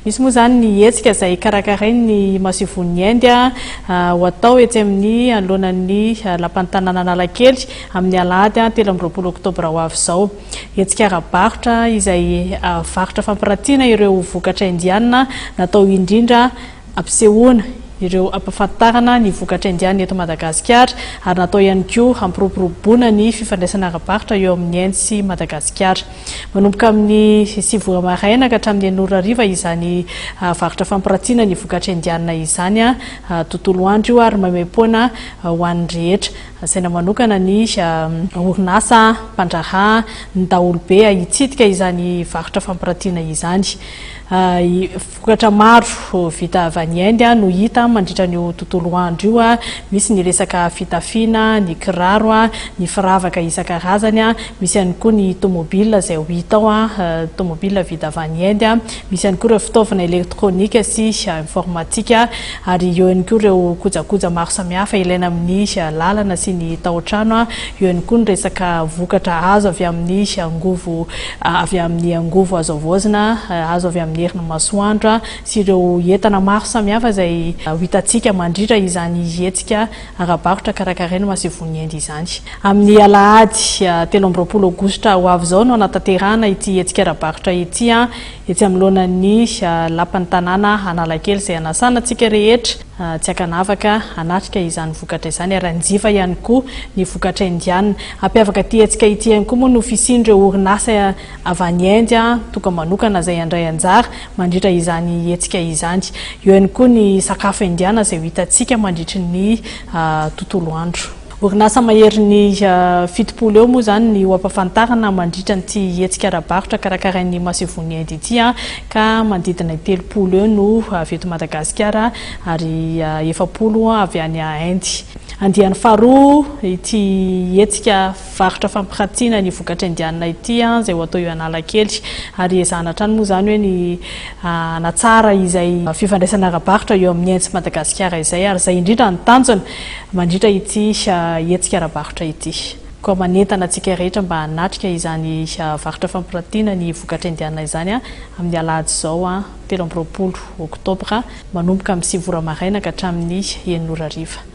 Misy moa izany ny hetsika izay karakarain'ny masoivohon'ny Inde ho atao etsy amin'ny anoloanan'ny lapan'ny tanàna Analakely amin'ny alahady 23 oktobra ho avy izao. Hetsika ara-barotra izay varotra fampiratiana ireo vokatra indiana natao indrindra hampisehoana ireo hampahafantarana ny vokatra indiana eto Madagasikara ary natao ihany koa hampiroboroboana ny fifandraisana ara-barotra eo amin'ny Inde sy Madagasikara. Manomboka amin'ny 9 ora maraina ka hatramin'ny 6 ora hariva izany varotra fampiratiana ny vokatra indiana izany, tontolo andro io ary maimaimpoana ho an'ny rehetra. Asaina manokana ny orinasa mpandraharaha, ny daholobe hitsidika izany varotra fampiratiana izany. Vokatra maro vita avy any Inde no hita mandritra an'io tontolo andro io. Misy ny resaka fitafiana, ny kiraro, ny firavaka isan-karazany. Misy ihany koa ny tomobila izay ho hita ao, tomobila vita avy any Inde. Misy ihany koa ireo fitaovana elektronika sy informatika ary eo ihany koa ireo kojakoja maro samihafa ilaina amin'ny lalana sy ny taotrano. Eo ihany koa ny resaka vokatra azo avy amin'ny angovo avy amin'ny angovo azo havaozina, azo avy amin'ny herin'ny masoandro sy ireo entana maro samihafa izay ho hitantsika mandritra izany hetsika ara-barotra karakarain'ny Masoivohon'ny Inde izany. Amin'ny alahady 23 aogositra ho avy izao no hanatanterahana ity hetsika ara-barotra ity etsy anoloanan'ny Lapan'ny tanàna Analakely izay hanasana antsika rehetra tsy ankanavaka hanatrika izany vokatra izany ary hanjifa ihany koa ny vokatra indiana. Hampiavaka ity hetsika ity ihany koa moa no fisian'ireo orinasa avy any Inde tonga manokana izay handray anjara mandritra izany hetsika izany. Eo ihany koa ny sakafo indiana izay ho hitantsika mandritry ny tontolo andro. Orinasa maherin'ny 70 eo moa izany ny ho ampahafantarana mandritra an'ity hetsika ara-barotra karakarain'ny masoivohon'ny Inde ity ka manodidina ny 30 eo no avy eto Madagasikara ary 40 avy any Inde. Andiany faharoa ity hetsika varotra fampiratiana ny vokatra indianina ity izay ho atao eo Analakely ary ezahana hatrany moa izany hoe ny hanatsara izay fifandraisana ara-barotra eo amin'ny Inde sy Madagasikara izay ary izay indrindra ny tanjona mandritra ity hetsika ara-barotra ity. Koa manentana antsika rehetra mba hanatrika izany varotra fampiratiana ny vokatra indiana izany amin'ny alahady izao 23 oktobra manomboka amin'ny 9 ora maraina ka hatramin'ny 6 ora hariva.